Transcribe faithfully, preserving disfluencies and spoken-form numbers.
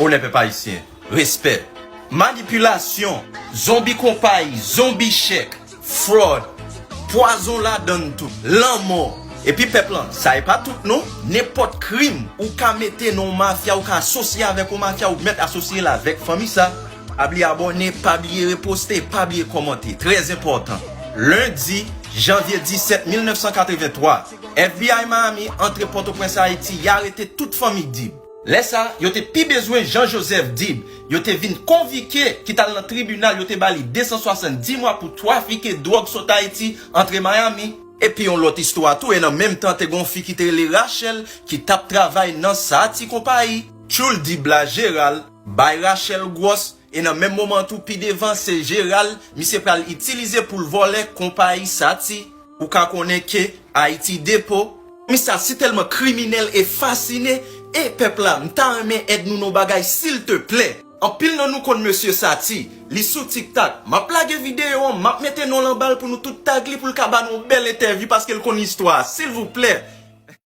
Onè pèp ayisyen, respè. Manipilasyon, zonbi konpayi, zonbi chèk, fraud, pwazon ladann tou, lanmò. Epi pèp lan, sa e pa tout non, nenpòt krim ou ka mete nan yon mafya, ou ka asosye avèk yon mafya, ou mèt asosye l avèk fanmi sa. Pa bliye abòne, pa bliye reposte, pa bliye kòmante. Trè enpòtan. Lendi, janvye disèt mil nèf san katrevenntwa, F B I Miami antre Pòtoprens Ayiti, y arete tout fanmi Dib. Lè sa, yo te pi bezwen Jean Joseph Dib. Yo te vin konvike ki t al nan tribinal, yo te ba li de san swasanndis mwa pou twafike dwòg sot Ayiti antre Miami. Epi yon lòt istwa tou, e nan menm tan te gen yon fi ki te rele Rachel ki t ap travay nan Sati konpayi. Tchoul Dib la, Jeral, bay Rachel gwòs, e nan menm moman tou pi devan se Jeral, misye pral itilize pou l vòlè konpayi Sati. Ou ka konnen ke Ayiti Depo, fanmi sa si tèlman kriminèl e fasine, e pèp la, m ta renmen èd nou nan yon bagay silteplè. Anpil nan nou konn mesye Sati, li sou TikTok. M ap lage videyo an, m ap mete non l anba l pou nou tout tag li pou l ka ba nou yon bèl entèvyou paske l konn istwa a, silvouplè.